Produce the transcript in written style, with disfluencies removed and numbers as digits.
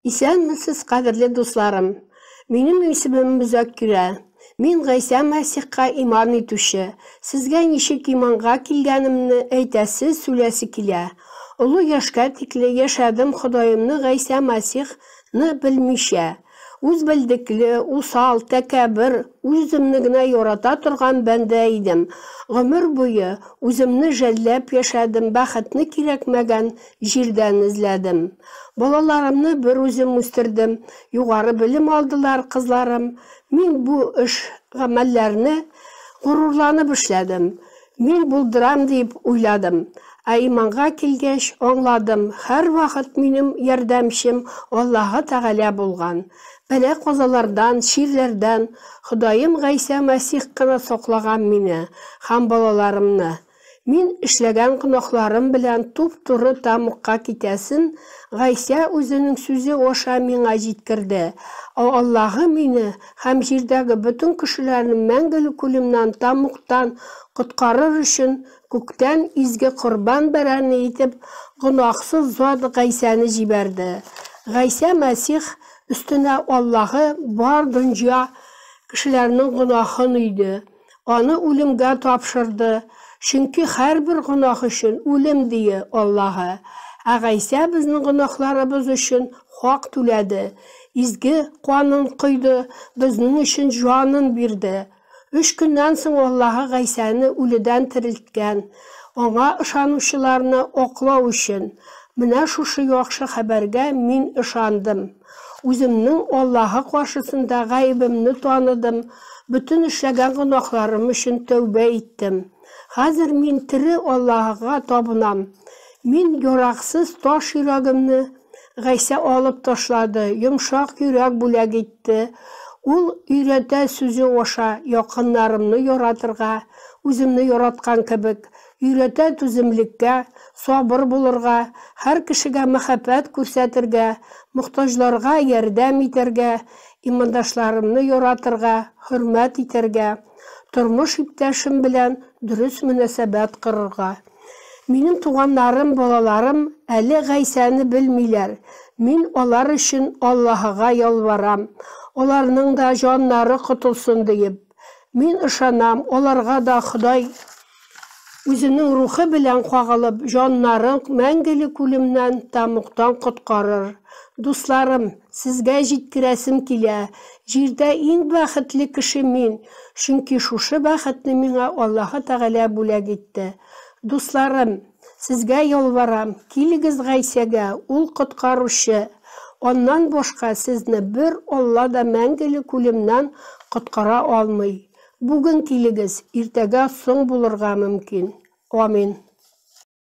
Исәнмесез, кадерле дусларым! Минем исемем Мөзәккирә. Мин Гайсә Мәсихка иман итүче. Сезгә ничек иманга килгәнемне әйтәсе, сүләсе килә. Олы яшькә тикле яшәдем Ходаемны Гайсә Мәсих ны белмичә. Үз белдекле, усал, тәкәббер, үз-үземне генә ярата торган бәндә идем. Гомер буе үземне жәлләп яшәдем, бәхетне кирәкмәгән җирдән эзләдем. Балаларымны бер үзем үстердем, югары белем алдылар кызларым. Мин бу эш-гамәлләрне горурланып эшләдем. Мин булдырам дип уйладым. Ә иманга килгәч, аңладым, һәрвакыт минем ярдәмчем Аллаһы Тәгалә булган. Бәла-казалардан, чирләрдән Ходаем Гайсә Мәсих кына саклаган мине һәм балаларымны. Мин эшләгән гөнаһларым белән туп-туры тәмугка китәсен Гайсә үзенең сүзе аша миңа җиткерде. Ә Аллаһы мине һәм җирдәге бөтен кешеләрне мәңгелек үлемнән, тәмугтан коткарыр өчен күктән изге корбан бәрәне итеп гөнаһсыз зат Гайсәне җибәрде. Гайсә Мәсих өстенә Аллаһы бар дөнья кешеләренең гөнаһын өйде. Аны үлемгә тапшырды, чөнки һәрбер гөнаһ өчен үлем дие Аллаһы. Ә Гайсә безнең гөнаһларыбыз өчен хак түләде, изге канын койды, безнең өчен җанын бирде. Өч көннән соң Аллаһы Гайсәне үледән терелткән, аңа ышанучыларны аклау өчен. Менә шушы яхшы хәбәргә мин ышандым. Үземнең Аллаһы каршысында гаебемне таныдым, бөтен эшләгән гөнаһларым өчен тәүбә иттем. Хәзер мин тере Аллаһыга табынам. Мин яраксыз таш йөрәгемне Гайсә алып ташлады, йомшак йөрәк бүләк итте. Ул өйрәтә сүзе аша якыннарымны яратырга, үземне яраткан кебек, Өйрәтә түземлеккә, сабыр булырга, һәр кешегә мәхәббәт күрсәтергә, мохтаҗларга ярдәм итәргә, имандашларымны яратырга, хөрмәт итәргә, тормыш иптәшем белән дөрес мөнәсәбәт корырга. Минем туганнарым, балаларым әле Гайсәне белмиләр. Мин алар өчен Аллаһыга ялварам, аларның да җаннары котылсын диеп. Мин ышанам, аларга да Ходай Үзенең рухы белән кагылып, җаннарын мәңгелек үлемнән, тәмугтан коткарыр. Дусларым, сезгә җиткерәсем килә, җирдә иң бәхетле кеше мин, чөнки шушы бәхетне миңа Аллаһы Тәгалә бүләк итте. Дусларым, сезгә ялварам, килегез Гайсәгә, ул Коткаручы. Аннан башка сезне бер Алла да мәңгелек үлемнән коткара алмый. Бүген килегез, иртәгә соң булырга мөмкин. Амин.